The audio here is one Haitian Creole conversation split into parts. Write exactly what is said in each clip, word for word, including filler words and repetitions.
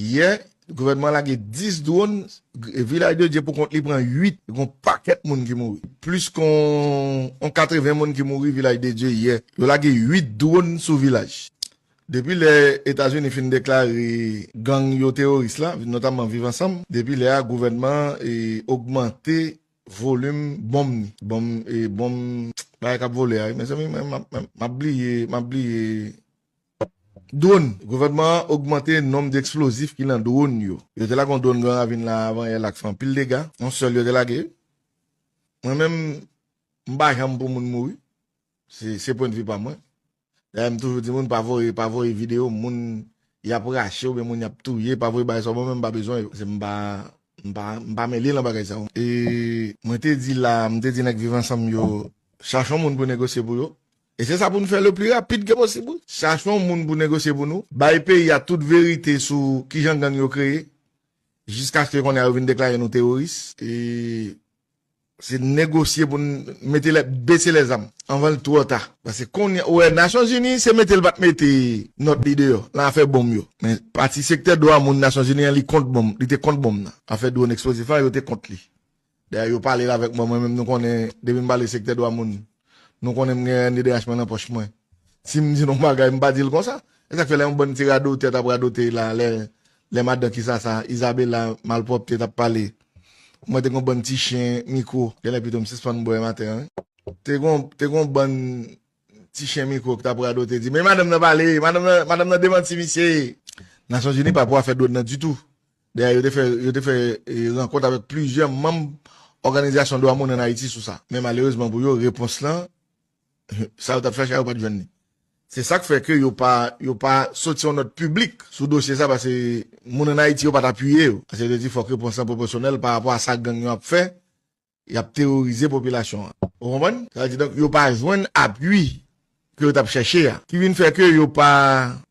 Yè, gouvènman lage dis dwòn, Vilaj de Dye pou kont li pran uit, gon pakèt moun ki mouri. Plis ke yon katreven moun ki mouri Vilaj de Dye yè. Yo lage uit dwòn sou Vilaj. Depi lè Etazini fin deklare gang yo teworis la, notamman Viv Ansanm, depi lè a gouvènman an ogmante volim bonm ni. Bonm, e, bonm, bagay k ap vole a, wi. Mezanmi, mwen, m ap, m ap bliye, m ap bliye. Dwòn. Gouvènman an ogmante nonb de eksplozif ki nan dwòn yo. Yo te lage yon dwòn Gran Ravin la avan yè la k fè anpil dega. Yon sèl yo te lage. Mwen menm, m pa janm pou moun mouri. Se, se pwennvi pa mwen. Dayè, m toujou di moun, pa voye, pa voye videyo moun y ap rache oubyen moun y ap touye, pa voye bagay sa yo, mwen menm m pa bezwen yo. Se m pa, m pa, m pa mele nan bagay sa yo. E mwen te di la, m te di nèg Viv Ansanm yo, chache yon moun pou negosye pou yo. E se sa pou n fè le pli rapid ke posib, wi. Chache yon moun pou negosye pou nou. Bay peyi a tout verite sou kijan gang yo kreye. Jiskaske kounye a yo vin deklare nou teworis. E se negosye pou n mete lè, bese lèzam anvan l twò ta. Paske kounye a, ou wè, Nasyonzini, se mete l pa t mete nòt li deyò nan afè bonm yo. Men pati sektè dwa moun Nasyonzini an, li kont bonm, li te kont bonm nan. Afè dwòn eksplozif la, yo te kont li. Dayè, yo pale l avèk mwen, mwen menm nou konnen, depi m pale sektè dwa moun, nou konnen m gen N D D H mwen nan pòch mwen. Si m di nou yon bagay, m pa di l konsa. E sa k fè lè yon bann ti radotè t ap radote la, lè, lè madan ki sa sa, Isabella Malpwòpte t ap pale. Mwen te gon bann ti chen mikwo, genlè pito m sispann bwè maten an, wi. Te gon, te gon bann ti chen mikwo ki t ap radote, di, "Men madanm nan pale, madanm nan, madanm nan demanti misye." Nasyonzini pa pou afè dwòn nan ditou. Dayè, yo te fè, yo te fè, e, rankont avèk plizyè manm òganizasyon dwa moun ann Ayiti sou sa. Men malerezman pou yo, repons lan, sa yo t ap chache a, yo pa t jwenn li. Se sa k fè ke yo pa, yo pa soti yon nòt piblik sou dosye sa, paske moun ann Ayiti yo pa t apiye yo. Paske yo te di fòk repons lan pwopòsyonèl pa rapò a sa gang yo ap fè, y ap teworize popilasyon an. Ou konprann? Sa vle di, donk, yo pa jwenn apui ke yo t ap chèche a. Ki vin fè ke yo pa,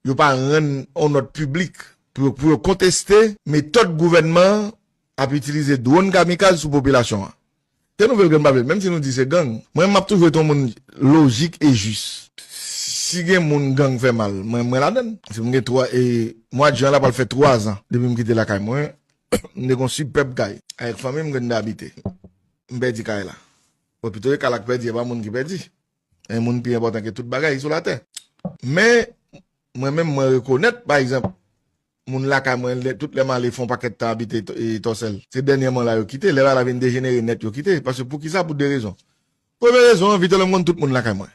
yo pa rann yon nòt piblik pou yo, pou yo konteste metòd gouvènman an ap itilize dwòn kamikaz sou popilasyon an. Ke nou vle l, ke n pa vle l, menm si nou di se gang, mwen, m ap toujou ret yon moun lojik e jis. Si gen moun gang fè mal, mwen, mwen ladann. Si m gen twa, e mwa jen an la pral fè twa zan depi m kite lakay mwen, m te gon sipèb kay. Avèk fanmi m ke n te abite. M pèdi kay la. Bon, pito e kay la k pèdi, e pa moun ki pèdi. E moun pi enpòtan ke tout bagay sou latè. Men, mwen menm, mwen rekonèt, pa egzanp, moun lakay mwen, lè, tout lè m ale fè yon pakèt tan abite Tò-, e, Tòsèl. Se dènyèman la yo kite, lè bagay la vin dejenere nèt, yo kite. Paske poukisa? Pou de rezon. Premye rezon an, Vitelòm konn tout moun lakay mwen.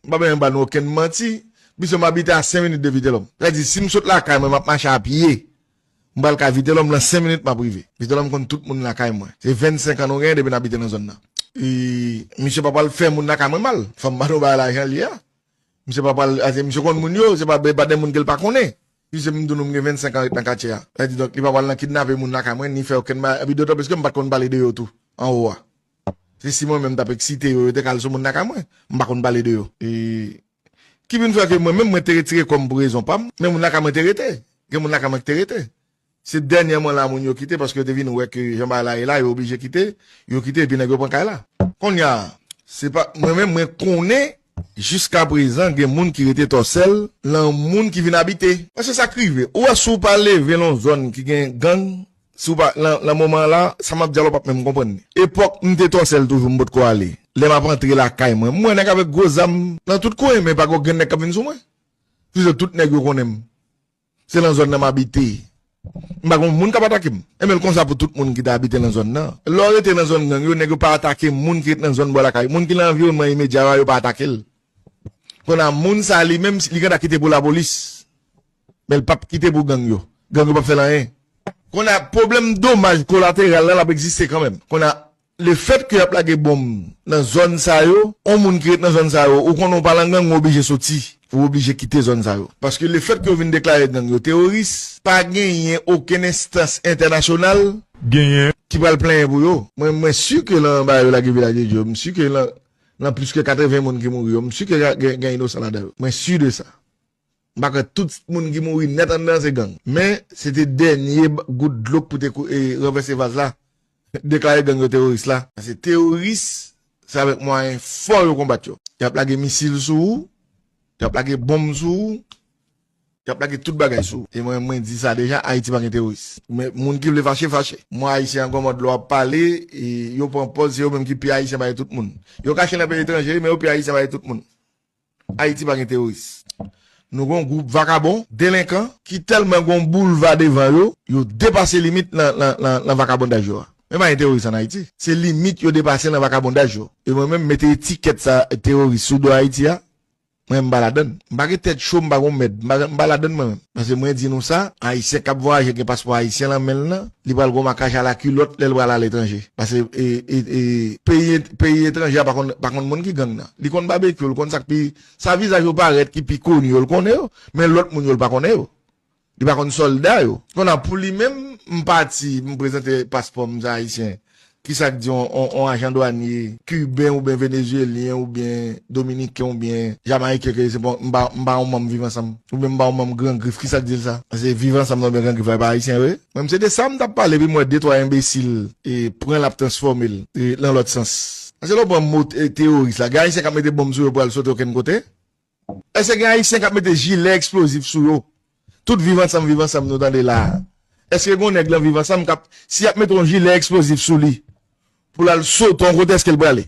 M pa bezwen ba nou okenn manti. Misye, m abite a senk minit de Vitelòm. Sa di, si m sot lakay mwen, m ap mache a pye. M pral ka Vitelòm, nan senk minit m ap rive. Vitelòm konn tout moun lakay mwen. Se vennsenk an nou genyen depi n abite nan zòn nan. E misye pa pral fè moun lakay mwen mal. Fò m ba nou bagay la jan l ye a. Misye pa pral, ase misye konn moun yo, se pa, pa de moun ke l pa konnen. Misye m di nou m gen vennsenk an ret nan katye a. Sa di donk, li pa pral nan kidnape moun lakay mwen, ni fè okenn bagay. Epi dotan plis ke m pa t konn pale de yo tou, anwo a. Se si mwen menm t ap eksite yo, yo te ka al sou moun lakay mwen. M pa konn pale de yo. E ki vin fè ke mwen menm, mwen te retire kò m pou rezon pa m, men moun lakay mwen te rete. Gen moun lakay mwen ki te rete. Se dènyèman la moun yo kite, paske yo te vin wè ke jan bagay la ye la, yo oblije kite, yo kite, epi nèg yo pran kay la. Kounye a, se pa, mwen menm, mwen konnen, jiska prezan, gen moun ki rete Tòsèl, lan moun ki vin abite. Paske sa k rive, ou wè, si w pa leve lan zòn ki gen gang, si w pa, lan, lan moman la, sa m ap di a la, w p ap menm konprann li. Epòk m te Tòsèl toujou, m potko ale. Lè m ap antre lakay mwen, m wè nèg avèk gwo zam nan tout kwen, men pa gen okenn nèg k ap vin sou mwen. Plis tout nèg yo konnen m. Se lan zòn nan m abite. M pa gen moun k ap atake m. Enben, l konsa pou tout moun ki ta abite lan zòn nan. Lè w rete lan zòn gang yo, nèg yo pa atake moun ki ret lan zòn bò lakay. Moun ki lan anviwònman imedya a, yo pa atake l. Kounye a, moun sa a li menm, li gentan kite pou lapolis. Men l p ap kite pou gang yo. Gang yo p ap fè l anyen. Kounye a, pwoblèm domaj kolateral la, l ap egziste kanmenm. Kounye a, lefètke y ap lage bonm nan zòn sa yo, yon moun ki ret nan zòn sa yo, ou konnen w pa lan gang, ou oblije soti. Ou oblije kite zòn sa yo. Paske lefètke yo vin deklare gang yo teworis, pa genyen okenn enstans entènasyonal genyen ki pral plenyen pou yo. Mwen, mwen si ke lan bagay yo lage Vilaj de Dye yo, m si ke lan, lan plis ke katreven moun ki mouri yo, m si ke gen, gen inosan ladan yo. Mwen si de sa. M pa kwè tout moun ki mouri nèt anndan se gang. Men, se te dènye gout dlo k pou te kou-, e, ranvèse vaz la. Deklare gang yo teworis la. Se teworis, se avèk mwayen fò yo konbat yo. Y ap lage misil sou ou, y ap lage bonm sou ou, Y ap lage tout bagay sou ou. E mwen, mwen di sa deja, Ayiti pa gen teworis. Men moun ki vle fache, fache. Mwen, Ayisyen an granmòd lè w ap pale, e yo pran pòz, se yo menm ki pi Ayisyen pase tout moun. Yo kache nan peyi etranje, men yo pi Ayisyen pase tout moun. Ayiti pa gen teworis. Nou gen yon gwoup vakabon, delenkan, ki tèlman gen yon boulva devan yo, yo depase limit nan, nan, nan, nan vakabondaj yo a. Men pa gen teworis ann Ayiti. Se limit yo depase nan vakabondaj yo. E mwen menm, mete etikèt sa teworis sou do Ayiti a, mwen, m pa ladann. M pa gen tèt cho, m pa gen mèd. M pa, m pa ladann mwen menm. Paske mwen di nou sa, Ayisyen k ap vwayaje gen paspò ayisyen nan men l lan, li pral gen makaj alakilòt lè l pral aletranje. Paske e, e, e, peyi, peyi etranje a pa konn, pa konn moun ki gang nan. Li konn babekyou, li konn sa k pi, sa vizaj yo parèt ki pi koni yo, l konnen yo, men lòt moun yo, l pa konnen yo. Li pa konn sòlda yo. Kounye a, pou li menm, m pati, m prezante paspò m, sa ayisyen. Kisa k di yon, yon, yon ajan dwanye kiben oubyen venezuelyen oubyen dominiken oubyen jamayiken ke se bon, m pa, m pa yon manm Viv Ansanm, oubyen m pa yon manm Gran Grif, kisa k di l sa? Paske Viv Ansanm nan oubyen Gran Grif la, e pa ayisyen vre? Mwen, m se de sa m t ap pale, epi m wè de twa enbesil e pran l ap transfòme l e nan lòt sans. Paske lè w pran mo e, teworis la, gen ayisyen k ap mete bonm sou yo pou al sote okenn kote? Èske gen ayisyen k ap mete jilè eksplozif sou yo? Tout Viv Ansanm, Viv Ansanm nou tande la a. Èske gen yon nèg lan Viv Ansanm k ap, si y ap mete yon jilè eksplozif sou li, pou l al sote yon kote, èske l prale?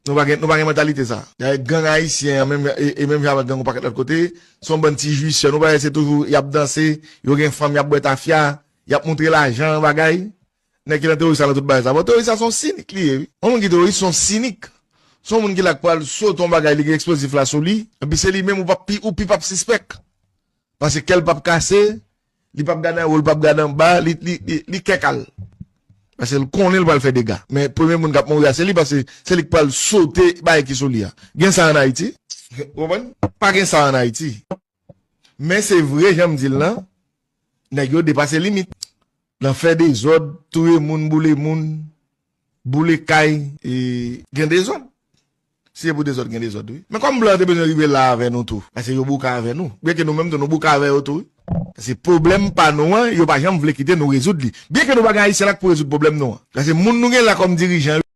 Nou pa gen, nou pa gen mantalite sa. Dayè, gang ayisyen an, menm, e, e menm jan avèk gang yon pakèt lòt kote, se yon bann ti jwisè. Nou pa wè se toujou, y ap danse, yo gen fanm, y ap bwè tafya, y ap moutre lajan, bagay. Nèg ki nan teworis la nan tout bagay sa. Bon, teworis la se yon sinik li ye, wi. Yon moun ki teworis se yon sinik. Se yon moun ki la k pral sote yon bagay, li gen eksplozif la sou li. Epi se li menm ou p ap pi, ou pi p ap sispèk. Paske kè l p ap kase, li p ap gade anwo, li p ap gade anba, li, li, li, li kè kal. Paske l konnen l pral fè dega. Men premye moun k ap mouri a se li, paske se li k pral sote bagay ki sou li a. Gen sa ann Ayiti? Ou konprann? Pa gen sa ann Ayiti. Men se vre, jan m di l lan, nèg yo depase limit. Nan fè dezòd, touye moun, boule moun, boule kay, e gen dezòd. Si se pou dezòd, gen dezòd, wi. Men kòm blan yo te bezwen rive la avè nou tou, paske yo bouke avè nou. Byenke nou menm tou, nou bouke avè yo tou, wi. Paske pwoblèm pa nou an, yo pa janm vle kite nou rezoud li. Byenke nou pa gen Ayisyen la k pou rezoud pwoblèm nou an. Paske moun nou gen la kòm dirijan yo,